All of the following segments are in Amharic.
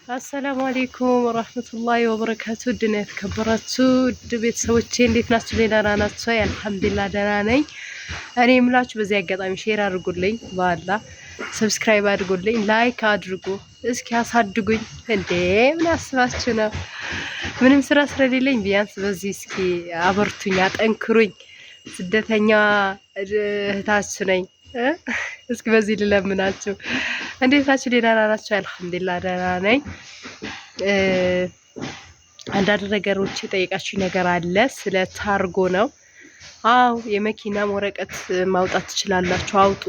السلام عليكم ورحمة الله وبركاته። ውድና የተከበራችሁ ውድ ቤተሰቦቼ እንዴት ናችሁ? ደህና ናችሁ? الحمد لله ደህና ነኝ። እኔ የምላችሁ በዚህ አጋጣሚ share አድርጉልኝ፣ በአላህ subscribe አድርጉልኝ፣ like አድርጉ፣ እስኪ አሳድጉኝ። እንዴ ምን አስባችሁ ነው? ምንም ስራ ስለሌለኝ ቢያንስ በዚህ እስኪ አበርቱኝ፣ አጠንክሩኝ። ስደተኛ እህታችሁ ነኝ። እስኪ በዚህ ልለምናችሁ። እንዴት ናችሁ? ደህና ናችሁ? الحمد لله ደህና ነኝ። አንዳንድ ነገሮች የጠየቃችሁ ነገር አለ። ስለ ታርጎ ነው። አው የመኪናም ወረቀት ማውጣት ትችላላችሁ፣ አውጡ።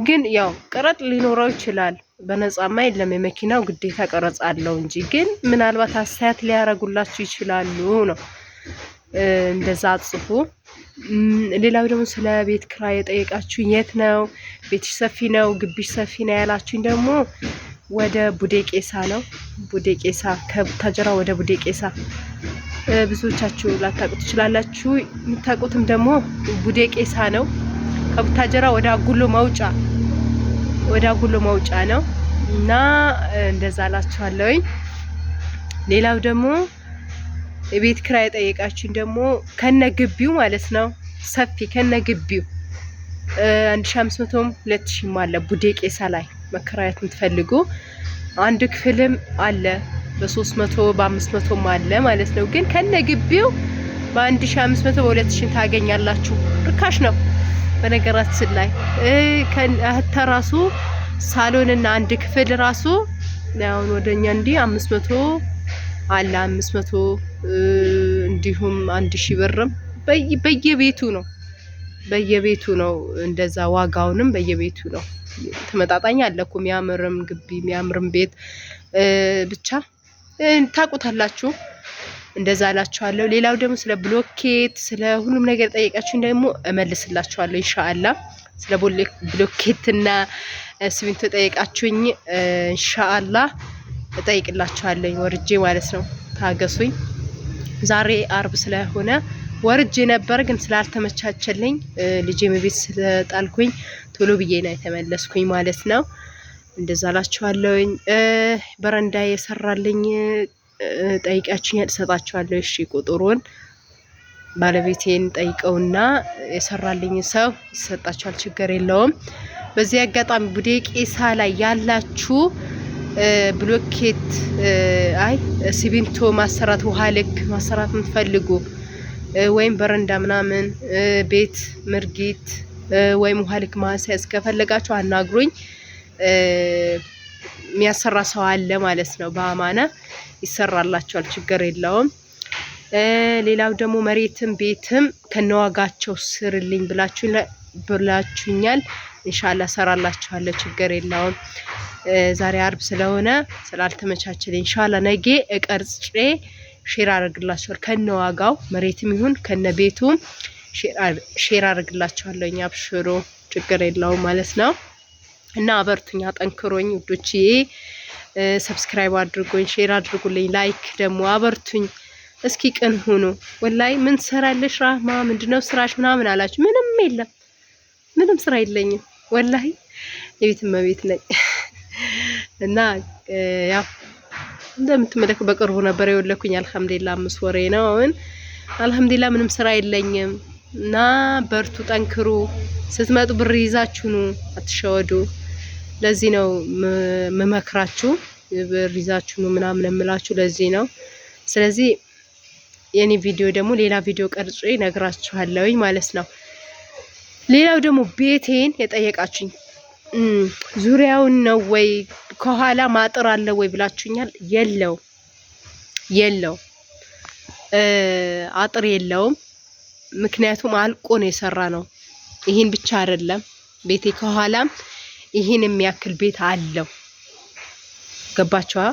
ግን ያው ቀረጥ ሊኖረው ይችላል። በነጻማ የለም የመኪናው ግዴታ ቀረጽ አለው እንጂ። ግን ምናልባት አስተያየት ሊያረጉላችሁ ይችላሉ ነው። እንደዛ አጽፉ። ሌላው ደግሞ ስለ ቤት ክራይ የጠየቃችሁኝ የት ነው ቤትሽ ሰፊ ነው ግቢሽ ሰፊ ነው ያላችሁኝ ደግሞ ወደ ቡዴ ቄሳ ነው። ቡዴ ቄሳ ከቡታጀራ ወደ ቡዴ ቄሳ ብዙዎቻችሁ ላታውቁ ትችላላችሁ። የምታውቁትም ደግሞ ቡዴ ቄሳ ነው። ከቡታጀራ ወደ አጉሎ መውጫ ወደ አጉሎ መውጫ ነው እና እንደዛ እላችኋለሁኝ። ሌላው ደግሞ የቤት ክራይ የጠየቃችሁኝ ደግሞ ከነ ግቢው ማለት ነው ሰፊ ከነ ግቢው 1500ም 2000ም አለ። ቡዴ ቄሳ ላይ መከራየት የምትፈልጉ አንድ ክፍልም አለ በ300 በ500ም አለ ማለት ነው። ግን ከነ ግቢው በ1500 በ2000 ታገኛላችሁ። ርካሽ ነው። በነገራችን ላይ ራሱ ሳሎንና አንድ ክፍል ራሱ አሁን ወደኛ እንዲህ 500 አለ 500 እንዲሁም 1000 ብርም በየቤቱ ነው በየቤቱ ነው እንደዛ ዋጋውንም በየቤቱ ነው። ተመጣጣኝ አለ እኮ የሚያምርም ግቢ የሚያምርም ቤት ብቻ ታውቁታላችሁ። እንደዛ እላችኋለሁ። ሌላው ደግሞ ስለ ብሎኬት ስለ ሁሉም ነገር ጠይቃችሁኝ ደግሞ እመልስላችኋለሁ إن شاء الله። ስለ ብሎኬትና ሲሚንቶ ጠይቃችሁኝ إن شاء الله እጠይቅላችኋለሁ ወርጄ ማለት ነው። ታገሱኝ። ዛሬ አርብ ስለሆነ ወርጄ ነበር፣ ግን ስላልተመቻቸልኝ ልጄም ቤት ስለጣልኩኝ ቶሎ ብዬ ነው የተመለስኩኝ ማለት ነው። እንደዛ እላችኋለሁኝ። በረንዳ የሰራልኝ ጠይቃችሁኛል፣ እሰጣችኋለሁ። እሺ ቁጥሩን ባለቤቴን ጠይቀውና የሰራልኝ ሰው ይሰጣችኋል፣ ችግር የለውም። በዚህ አጋጣሚ ቡዴ ቄሳ ላይ ያላችሁ ብሎኬት አይ ሲሚንቶ ማሰራት ውሃ ልክ ማሰራት የምትፈልጉ ወይም በረንዳ ምናምን ቤት ምርጊት ወይም ውሃ ልክ ማስያዝ ከፈለጋችሁ አናግሩኝ። የሚያሰራ ሰው አለ ማለት ነው። በአማና ይሰራላችኋል፣ ችግር የለውም። ሌላው ደግሞ መሬትም ቤትም ከነዋጋቸው ስርልኝ ብላችሁኛል። ኢንሻአላህ ሰራላችኋለሁ፣ ችግር የለውም። ዛሬ አርብ ስለሆነ ስላልተመቻቸልኝ ኢንሻአላህ ነገ እቀርጬ share አደርግላችኋለሁ ከነዋጋው መሬትም ይሁን ከነ ቤቱም share አደርግላችኋለሁ። እኛ አብሽሮ ችግር የለውም ማለት ነው። እና አበርቱኝ፣ አጠንክሮኝ ውዶችዬ። subscribe አድርጉኝ፣ share አድርጉልኝ፣ like ደግሞ አበርቱኝ። እስኪ ቅን ሁኑ። والله ምን ትሰራለሽ ራህማ ምንድነው ስራሽ ምናምን አላችሁ። ምንም የለም፣ ምንም ስራ የለኝም። والله የቤት እመቤት ነኝ። እና ያው እንደምትመለከቱ በቅርቡ ነበር የወለኩኝ። الحمد لله 5 ወሬ ነው አሁን። الحمد لله ምንም ስራ የለኝም። እና በርቱ፣ ጠንክሩ። ስትመጡ ብር ይዛችሁ ኑ፣ አትሸወዱ። ለዚህ ነው ምመክራችሁ፣ ብር ይዛችሁ ኑ ምናምን የምላችሁ ለዚህ ነው። ስለዚህ የኔ ቪዲዮ ደግሞ ሌላ ቪዲዮ ቀርጬ እነግራችኋለሁኝ ማለት ነው። ሌላው ደግሞ ቤቴን የጠየቃችሁኝ ዙሪያውን ነው ወይ ከኋላ ማጥር አለ ወይ ብላችሁኛል። የለው የለው አጥር የለውም። ምክንያቱም አልቆ ነው የሰራ ነው። ይህን ብቻ አይደለም ቤቴ ከኋላም ይህን የሚያክል ቤት አለው። ገባችኋ?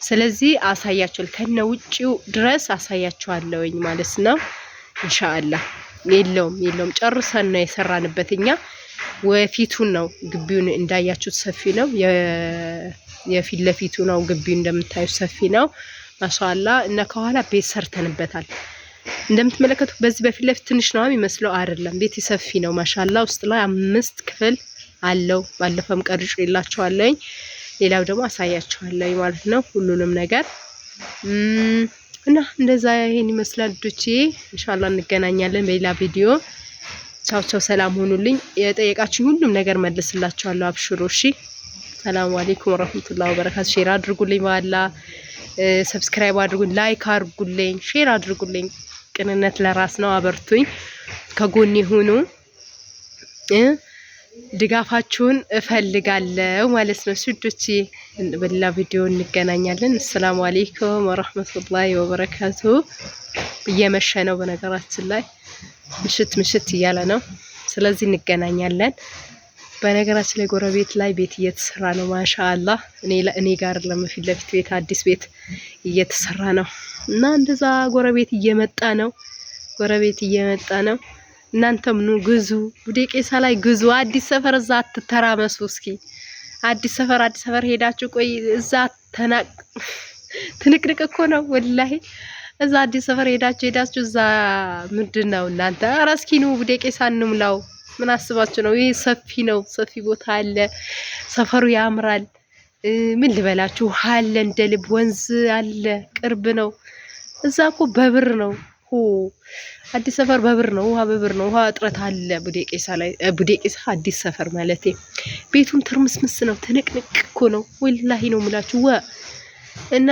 ስለዚህ አሳያችኋል ከነ ውጪው ድረስ አሳያችኋለሁኝ ማለት ነው። ኢንሻአላህ የለውም የለውም ጨርሰን ነው የሰራንበት እኛ ወፊቱን ነው ግቢውን እንዳያችሁት ሰፊ ነው። የፊት ለፊቱ ነው ግቢው እንደምታዩት ሰፊ ነው። ማሻአላ እና ከኋላ ቤት ሰርተንበታል። እንደምትመለከቱት በዚህ በፊት ለፊት ትንሽ ነው የሚመስለው፣ አይደለም። ቤት ሰፊ ነው ማሻአላ። ውስጥ ላይ 5 ክፍል አለው። ባለፈውም ቀርጬላችኋለሁኝ። ሌላው ደግሞ አሳያችኋለሁ ማለት ነው ሁሉንም ነገር እና እንደዛ ይሄን ይመስላል ዶቼ። ኢንሻአላህ እንገናኛለን በሌላ ቪዲዮ። ቻው ቻው፣ ሰላም ሆኑልኝ። የጠየቃችሁኝ ሁሉም ነገር መልስላችኋለሁ። አብሽሮ እሺ። ሰላም አለይኩም ወራህመቱላሂ ወበረካቱ። share አድርጉልኝ፣ ባላ subscribe አድርጉኝ፣ like አድርጉልኝ፣ share አድርጉልኝ። ቅንነት ለራስ ነው። አበርቱኝ፣ ከጎኔ ሁኑ። ድጋፋችሁን እፈልጋለሁ ማለት ነው። ስዶቼ በሌላ ቪዲዮ እንገናኛለን። አሰላሙ አለይኩም ወራህመቱላሂ ወበረካቱ። እየመሸ ነው በነገራችን ላይ ምሽት ምሽት እያለ ነው። ስለዚህ እንገናኛለን። በነገራችን ላይ ጎረቤት ላይ ቤት እየተሰራ ነው። ማሻአላህ እኔ ጋር ለመፊት ለፊት ቤት አዲስ ቤት እየተሰራ ነው እና እንደዛ ጎረቤት እየመጣ ነው። ጎረቤት እየመጣ ነው። እናንተም ኑ ግዙ፣ ቡዴቄሳ ላይ ግዙ። አዲስ ሰፈር እዛ አትተራመሱ። እስኪ አዲስ ሰፈር አዲስ ሰፈር ሄዳችሁ ቆይ እዛ ተናቅ ትንቅንቅ እኮ ነው ወላሂ። እዛ አዲስ ሰፈር ሄዳችሁ ሄዳችሁ እዛ ምንድን ነው እናንተ? ኧረ እስኪ ኑ ቡዴቄሳ እንሙላው። ምን አስባችሁ ነው? ይህ ሰፊ ነው፣ ሰፊ ቦታ አለ፣ ሰፈሩ ያምራል። ምን ልበላችሁ፣ ውሃ አለ፣ እንደ ልብ ወንዝ አለ፣ ቅርብ ነው። እዛ እኮ በብር ነው ሆ አዲስ ሰፈር በብር ነው፣ ውሃ በብር ነው። ውሃ እጥረት አለ ቡዴቄሳ ላይ፣ ቡዴቄሳ አዲስ ሰፈር ማለት ቤቱም ትርምስምስ ነው፣ ትንቅንቅ እኮ ነው። ወላሂ ነው የምላችሁ ወ እና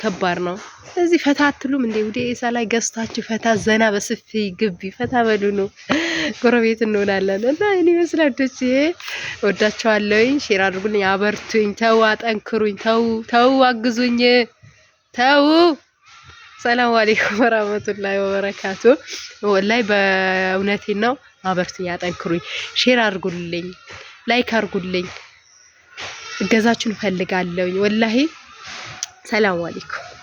ከባድ ነው። እዚህ ፈታ አትሉም እንዴ? ቡዴቄሳ ላይ ገዝታችሁ ፈታ ዘና በሰፊ ግቢ ፈታ በሉ ነው፣ ጎረቤት እንሆናለን። እና እኔ ይመስላል ደስ ወዳቸዋለሁኝ። share አድርጉልኝ፣ አበርቱኝ፣ ተው አጠንክሩኝ፣ ተው ተው አግዙኝ፣ ተው። ሰላም አለይኩም ወራህመቱላሂ ወበረካቱ። ወላሂ በእውነቴ ነው። አበርቱኝ፣ አጠንክሩኝ፣ share አድርጉልኝ፣ like አድርጉልኝ። እገዛችሁን እፈልጋለሁኝ ወላሂ። ሰላም አለይኩም።